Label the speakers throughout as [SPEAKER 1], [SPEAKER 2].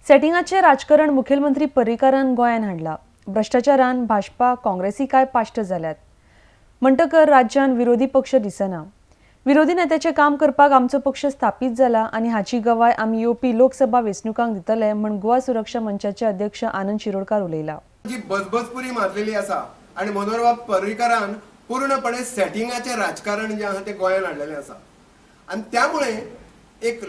[SPEAKER 1] सेटिंगाचें राजकारण मुखेलमंत्री पर्रीकारान गोंयान हाडला. भ्रश्टाचारान भाजपा काँग्रेसी काय पाश्ट जाल्यात, म्हणटकर राज्यान विरोधी पक्ष दिसना. विरोधी नेत्याचें काम करपाक आमचो पक्ष स्थापीत जाला आनी हाची गवाय आमी येवपी लोकसभा वेंचणुकांक दितले म्हूण गोवा सुरक्षा मंचाचे अध्यक्ष आनंद शिरोडकार उलयला.
[SPEAKER 2] जी बजबजपुरी मारलेली आसा आनी मनोहरबाब पर्रीकारान पूर्णपणे सेटिंगाचें राजकारण जें आसा तें गोंयान हाडलेलें आसा आनी त्यामुळे एक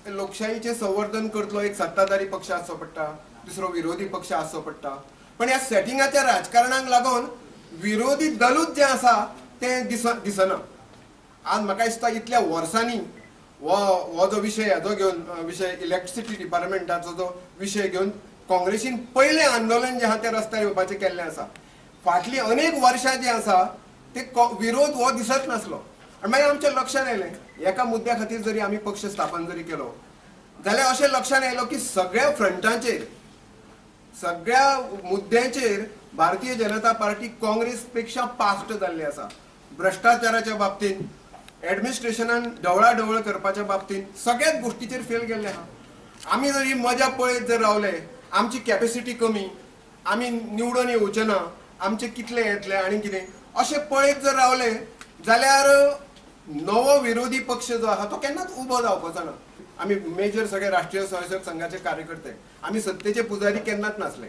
[SPEAKER 2] लोकशाहीचें संवर्धन करतलो एक सत्ताधारी पक्ष आसचो पडटा, दुसरो विरोधी पक्ष आसचो पडटा. पण ह्या सेटिंगाच्या राजकारणाक लागून विरोधी दलूच जें आसा तें दिसना. आज म्हाका दिसता इतल्या वर्सांनी हो जो विशय हाजो घेवन विशय इलेक्ट्रिसिटी डिपार्टमेंटाचो जो विशय घेवन काँग्रेसीन पयलें आंदोलन जें आसा तें रस्त्यार येवपाचें केल्लें आसा. फाटलीं अनेक वर्सां जीं आसा ते विरोध हो दिसत नासलो आनी मागीर आमच्या लक्षांत आयलें एका मुद्द्या खातीर जरी आमी पक्ष स्थापन जरी केलो जाल्यार अशें लक्षांत आयलो की सगळ्या फ्रंटांचेर सगळ्या मुद्द्यांचेर भारतीय जनता पार्टी काँग्रेस पेक्षा पास्ट जाल्ली आसा. भ्रश्टाचाराच्या बाबतींत, एडमिनिस्ट्रेशनान ढवळाढवळ करपाच्या बाबतींत सगळ्याच गोष्टीचेर फेल गेल्ले आहा. आमी जर ही मजा पळयत जर रावले, आमची कॅपेसिटी कमी, आमी निवडून येवचे ना, आमचे कितले येतले आनी कितें अशें पळयत जर रावले जाल्यार नवो विरोधी पक्ष जो आहा तो केन्नाच उबो जावपाचो ना. आमी मेजर सगळे राष्ट्रीय स्वयंसेवक संघाचे कार्यकर्ते, आमी सत्तेचे पुजारी केन्नाच नासले.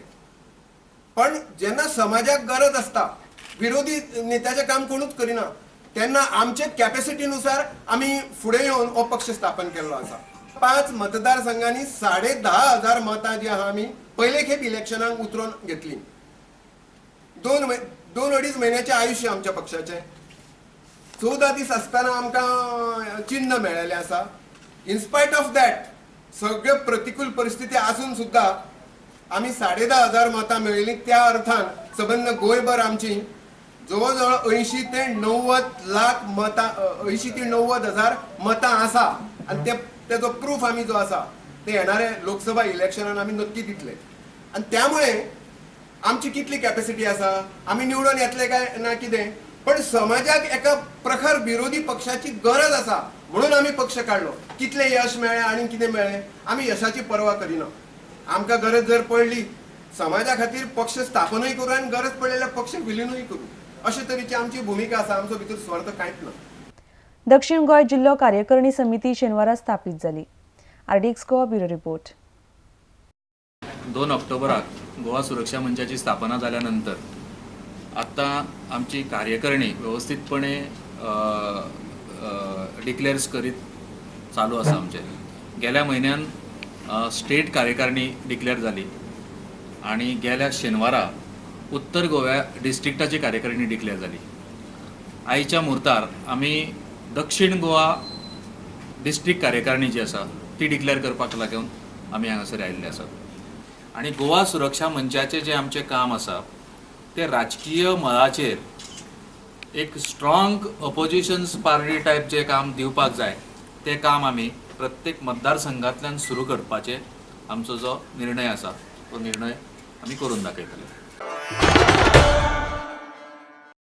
[SPEAKER 2] पण जेन्ना समाजाक गरज आसता, विरोधी नेत्याचें काम कोणूच करिना, तेन्ना आमचे कॅपेसिटीनुसार आमी फुडें येवन हो पक्ष स्थापन केल्लो आसा. 5 मतदारसंघांनी 10,500 मतां जी आहा आमी पयले खेप इलेक्शनाक उतरून घेतली. 2-2.5 म्हयन्याचें आयुश्य आमच्या पक्षाचें. 14 दीस आसतना आमकां चिन्ह मेळ्ळेलें आसा. इनस्पायट ऑफ that सगळे प्रतिकूल परिस्थिती आसून सुद्दां आमी 10,500 मतां मेळयलीं. त्या अर्थान सबंद गोंयभर आमची जवळ जवळ 80 ते 90 लाख मतां, 80 ते 90 हजार मतां आसा आनी तेजो प्रूफ आमी जो आसा ते येणारे लोकसभा इलेक्शनान आमी नक्की दितले. आनी त्यामुळे आमची कितली कॅपेसिटी आसा, आमी निवडून येतले काय ना कितें, पण समाजाक एका प्रखर विरोधी पक्षाची गरज आसा म्हणून आमी पक्ष काडलो. कितले यश मेळ्ळें आनी कितें मेळ्ळें आमी यशाची पर्वा करिना. आमकां गरज जर पडली समाजा खातीर पक्ष स्थापनूय करूं आनी गरज पडलेल्या पक्ष विलीनूय करूं, अशे तरेची आमची भुमिका आसा. आमचो भितर स्वार्थ कांयच ना.
[SPEAKER 1] दक्षिण गोंय जिल्लो कार्यकारिणी समिती शेनवारा स्थापीत जाली. RDX Goa bureau report.
[SPEAKER 3] 2 ऑक्टोबराक Goa सुरक्षा मंचाची स्थापना जाल्यानंतर आतां आमची कार्यकारिणी वेवस्थीतपणे डिक्लेअर्स करीत चालू आसा. आमचे गेल्या म्हयन्यान स्टेट कार्यकारिणी डिक्लेअर जाली आनी गेल्या शेनवारा उत्तर गोव्या डिस्ट्रिक्टाची कार्यकारिणी डिक्लेअर जाली. आयच्या मुहूर्तार आमी दक्षिण गोवा डिस्ट्रिक्ट कार्यकारिणी जी आसा ती डिक्लेअर करपाक लागून आमी हांगासर आयिल्ले आसात. आनी गोवा सुरक्षा मंचाचें जें आमचें काम आसा तें राजकीय मळाचेर एक स्ट्रॉंग अपोजिशन पार्टी टायप जें काम दिवपाक जाय तें काम आमी प्रत्येक मतदारसंघांतल्यान सुरू करपाचें आमचो जो निर्णय आसा तो निर्णय आमी करून दाखयतले.